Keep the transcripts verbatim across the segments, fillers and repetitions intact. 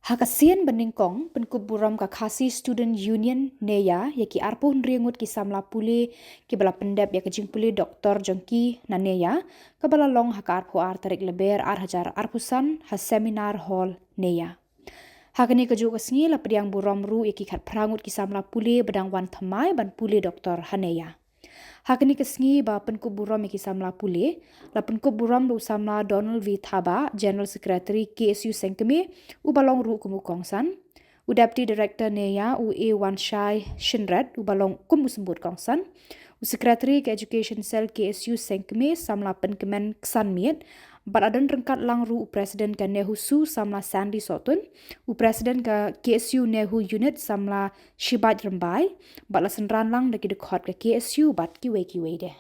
Ha ka sien ba nyngkong, pynkup burom ka Khasi Student Union, NEYA, ïa ki arphew hynriew ngut ki samla pule kiba la pyndep ïa ka jingpule doktor jong ki na NEYA, kaba la long ha ka arphew ar tarik Lber ar hajar arphew san ha Seminar Hall NEYA. Ha kane kajuh ka sngi la pdiang burom ruh ïa ki khatphra ngut ki samla pule ba dang wan thymmai ban pule doktor ha NEYA. Ha kane ka sngi ba pynkup burom ïa ki samla pule, la pynkup burom da u samla Donald V Thabah, General Secretary K S U Sengkmie, uba long ruh kum u kongsan, u Deputy Director NEYA, u A Wanshai Shynrett, uba long kum u symbud kongsan, u Secretary ka Education Cell K S U Sengkmie, samla Pynkmen Ksanmiet, bad la don ryngkat lang ruh u President ka NEHUSU, samla Sandy Sohtun, u President ka K S U NEHU Unit, samla Shibait Rymbai, bad la synran lang da ki dkhot ka K S U bad kiwei kiwei de.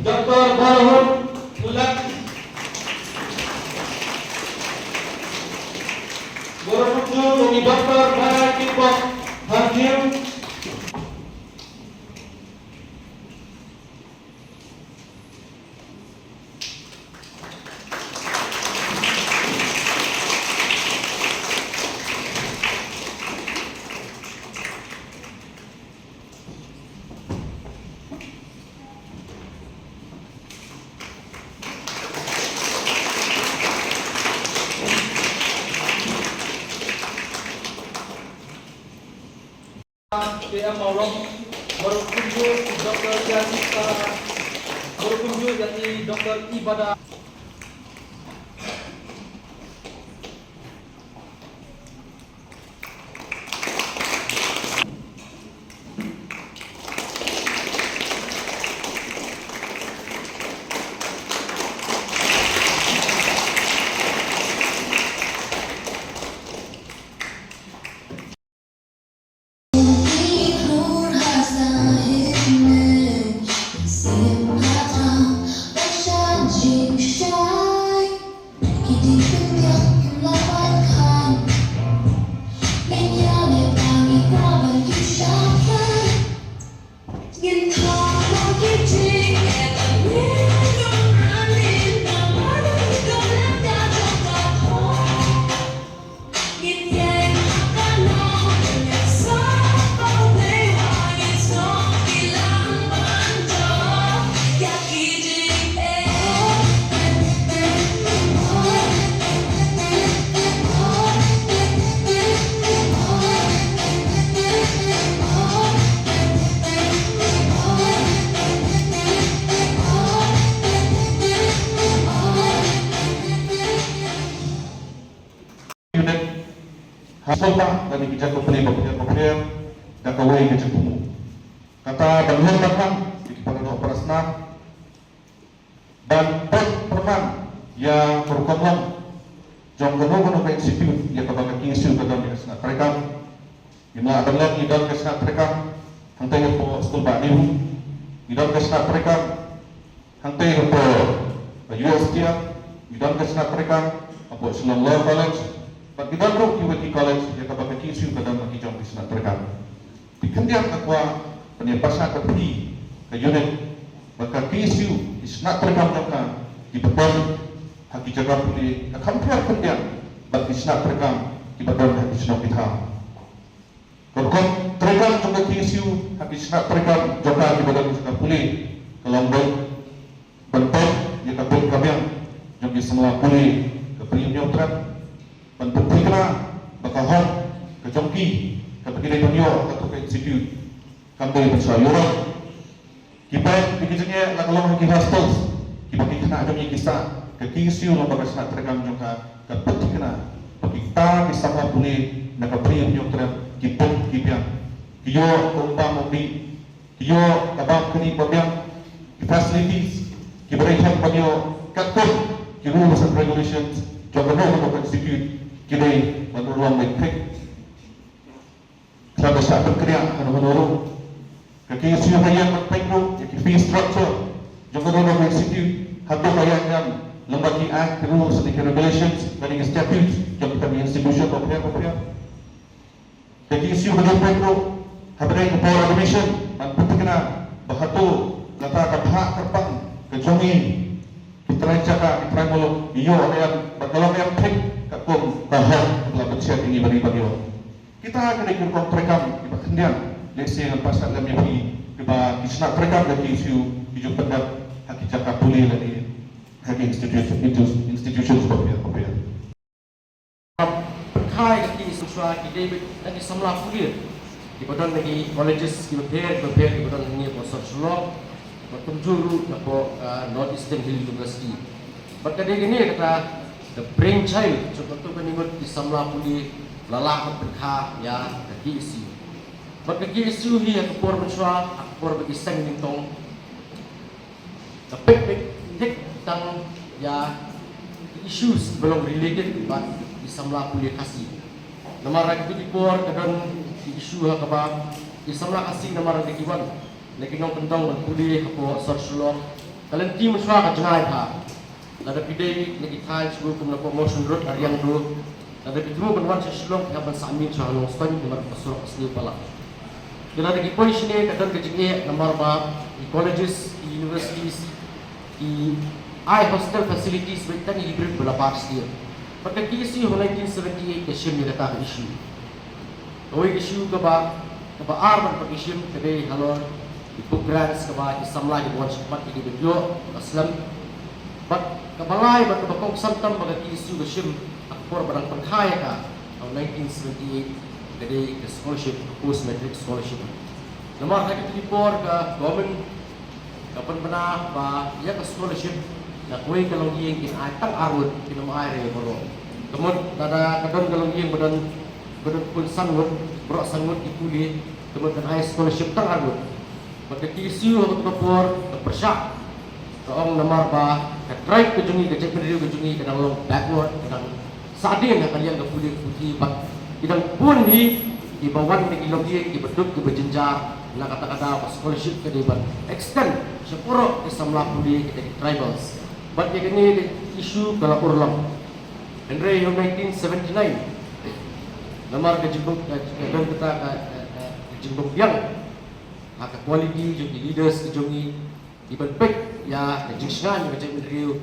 Doctor Barahut Pulak. Boroputu, Doctor Bharai Kipok Harjiu. P M Mawlong, bad kumjuh Doctor Yasita, bad kumjuh ïa i Doctor Ibada. Ka sngewbha lane ki jaka pule bapher bapher da kawei ka jingthmu. Kata ban ïeng ban hap ïa ki para doh para snam ban peit pyrman ïa ka rukom long jong kano kano ka institute ïa kaba ka K S U ka don ïa ka shnat treikam. Ngi la ban leh ngi don ka shnat treikam hangtei hapoh skul bah Nehru. Ngi don ka shnat treikam hangtei hapoh U S T R, ngi don ka shnat treikam hapoh Shillong Law College, bad ngi don ruh kiwei ki college ïa kaba ka K S U ka don ha ki jong ki shnat treikam. Te khyndiat nga kwah ban ïa pynshai ka phi ka unit ba ka K S U ki shnat treikam jong ka kiba don ha ki jaka pule ka kham pher khyndiat bad ki shnat treikam kiba don ha ki shnong ki thaw. Ka rukom treikam jong ka K S U ha ki shnat treikam jong ka kiba don ha ki jaka pule ka long ban ban peit ïa ka bit ka biang jong ki samla pule ka Bri Hynñiewtrep, ban pynthikna ba ka hok ka jong ki kaba ki dei ban ïoh katto ka institute kam dei ban shu ïoh. Ki peit ïa ki jingeh la ka long ha ki hostels kiba ki khynnah jong ngi ki sah. Ka K S U long ba ka shnat treikam jong ka ka pynthikna ba kita ki samla pule na ka Bri Hynñiewtrep ki bit ki biang, ki ïoh ka um bam um dih, ki ïoh ka bam knieh ba biang, ki facilities kiba dei ban ïoh katkum ki rules and regulations jong kano kano ka institute ki dei ban urlong beit thik. Khlem da shah pynkynriah hano hano ruh, ka K S U ka ïeng ban peit ruh ïa ki fee structure jong kano kano ka institute, hato ka ïaid ïam lyngba ki act, ki rules, ki regulations, ki statutes jong kita ki institution bapher bapher. Ka K S U ka dei peit ruh haba dei ka por admission ban pynthikna ba hato kata ka bhah kyrpang ka jong ngi ki trai jaka, ki trai muluk, ïoh ne em, ba ka long em thik katkum ka hok kaba la pynshet ïa ngi ba dei ban ïoh. Kita ki dei ki rukom treikam kiba khyndiat. Lehse ngan pynshai lem ïa phi kiba ki shnat treikam ka K S U ki ju pyndep ha ki jaka pule lane ha ki institution, institutions bapher bapher. Pynkhie ka K S U shuwa ki dei beit na ki samla pule kiba don na ki colleges kiba pher kiba pher kiba don hangne hapoh sor Shillong, bad kumjuh ruh na hapoh, ah, North Eastern Hill University. Bad ka dei kane kata ka brainchild jong katto katne ngut ki samla pule ba la lah ban pynkhie ïa ka K S U. Bad ka K S U hi ha ka por mynshuwa, ha ka por ba ki seng nyngkong, ka peit beit thik tang ïa ki issues ba long related bad ki samla pule Khasi. Namar ha kito ki por ka don ki issue ha kaba ki samla Khasi namar da ki wan na ki nongkyndong ban pule hapoh sor Shillong, ka lynti mynshuwa ka jngai bha. Lada phi dei na ki thaiñ shuh kum na hapoh Mawshynrut, Ariang Dor, lada phi thmu ban wan sha Shillong phi hap ban sah miet sha Nongstoiñ namar ka surok ka sniew palat. Te lada ki poi shane ka don ka jingeh namar ba ki colleges, ki universities ki ai hostel facilities beit tang ïa ki briew ba la pass ïa. Bad ka K S U ha nineteen seventy-eight ka shim ïa kata ka issue. Kawei ka issue kaba, kaba ar ban pat ka shim ka dei halor ki book grants kaba ki samla kiba wan shakhmat ki dei ban ïoh, ka slem. Bad kaba lai bad kaba kongsan tam ba ka K S U ka shim ha ka por ba dang pynkhie ïa ka ha u nineteen seventy-eight ka dei ka scholarship, ka post matric scholarship. Namar ha kito ki por ka government ka pynbna ba ïa ka scholarship na kawei ka longïing kin ai tang ar ngut, kin ym ai re baroh. Ka mut lada ka don ka longïing ba don, ba don pun san ngut, baroh san ngut ki pule, ka mut kan ai scholarship tang ar ngut. Bad ka K S U ha kato ka por ka pyrshah, ka ong namar ba ka tribe ka jong ngi, ka jaitbynriew ka jong ngi ka dang long backward, ka dang sahdien ha ka liang ka pule ka puthi bad ki dang bun hi kiba wan na ki longïing kiba duk kiba jynjar. Na kata ka daw ka scholarship ka dei ban extend sha baroh ki samla pule kita ki tribals. Bad ïa kane ka issue ka la urlong. Hynrei ha u nineteen seventy-nine namar ka jingbym, ka, ka don kata ka, ka, ka, ka jingbym biang ha ka quality jong ki leaders ki jong ngi, kiban peit ïa ka jingshngaiñ ka jaitbynriew,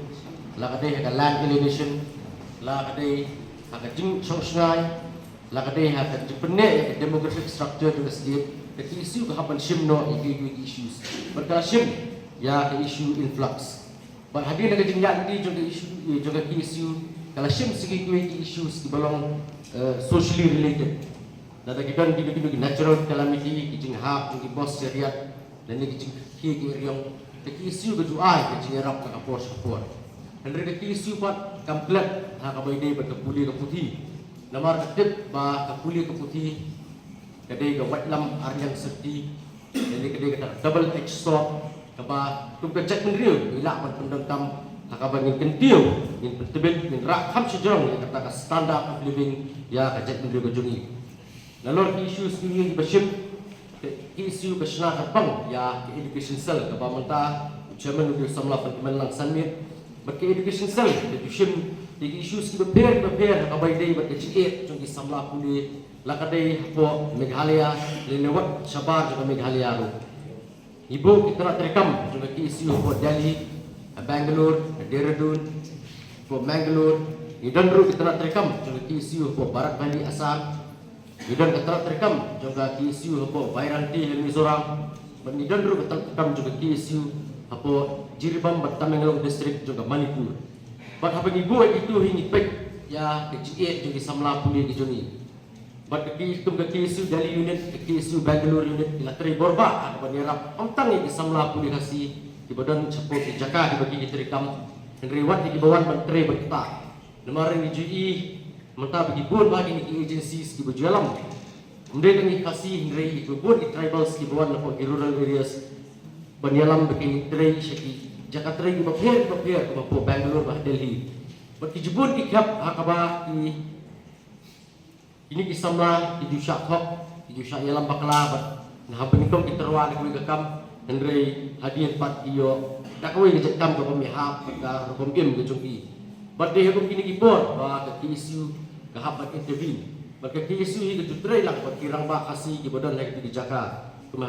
la ka dei ha ka land alienation, la ka dei ha ka jingshong shngaiñ, la ka dei ha ka jingpynneh ïa ka demographic structure jong ka state, ka K S U ka hap ban shim noh ïa ki, ki issues. Bad ka la shim ïa ka issue influx. Bad hadien ka jingïaid lynti jong ka issue, jong ka K S U, ka la shim sa kiwei ki issues kiba long, eh, socially related. Lada ki don kino kino ki natural calamity, ki jinghap jong ki bos chariot, lane ki jingkhie ki eriong, ka K S U ka ju ai ka jingïarap na ka por sha ka por. Hynrei ka K S U pat kam klet ha kaba ïadei bad ka pule ka puthi. Namar ka tip ba ka pule ka puthi ka dei ka waitlam ar liang syrti, lane ka dei kata ka double edged sword, kaba kum ka jaitbynriew ngi lah ban pyndonkam ha kaba ngin kyntiew, ngin pyntbit, ngin rah kham shajrong ïa kata ka standard of living ïa ka jaitbynriew ka jong ngi. Nalor ki issues ki ngi ba shim, ka issue ka shna kyrpang ïa ka education cell kaba mynta u chairman u dei u samla Pynthornmailang Sanmiet. Bad ka education cell ka ju shim ïa ki issues kiba pher kiba pher ha kaba ïadei bad ka jingeh jong ki samla pule, la ka dei hapoh Meghalaya lane wat shabar jong ka Meghalaya ruh. Ngi buh ki tnat treikam jong ka K S U hapoh Delhi, ha Bangalore, ha Dehradun, hapoh Mangalore. Ngi don ruh ki tnat treikam jong ka K S U hapoh Barak Valley, Assam. Ngi don ka tnat treikam jong ka K S U hapoh Byranti, ha Mizoram. Bad ngi don ruh ka tnat treikam jong ka K S U hapoh Jiribam bad Tamenglong District jong ka Manipur. Bad haba ngi buh ïa kito hi ngi peit ïa ka jingeh jong ki samla pule ki jong ngi. Bad ka ki, kum ka K S U Delhi unit, ka K S U Bangalore unit, ki la trei borbah ha kaba ïarap ym tang ïa ki samla pule Khasi kiba don shapoh ki jaka kiba ki, ki treikam, hynrei wat ïa kiba wan ban trei ban ktah. Namar ngi ju i mynta ba ki bun bha kine ki agencies kiba ju ïalam. Ym dei tang ki Khasi hynrei kiba bun ki tribals kiba wan napoh ki rural areas ban ïalam ba kin trei sha ki jaka trei kiba pher kiba pher, kum hapoh Bangalore bad Delhi. Bad ki ju bun ki khep ha kaba ki kine ki samla ki ju shah thok, ki ju shah ïalam bakla bad na haba nyngkong ki tyrwa da kawei ka kam, hynrei hadien pat ki ïoh da kawei ka jait kam kaba ym ïahap bad ka rukom im ka jong ki. Bad dei ha kum kine ki por ba ka K S U ka hap ban intervene. Bad ka K S U hi ka ju trei lang bad ki rangbah Khasi kiba don ha kito ki jaka. Kumba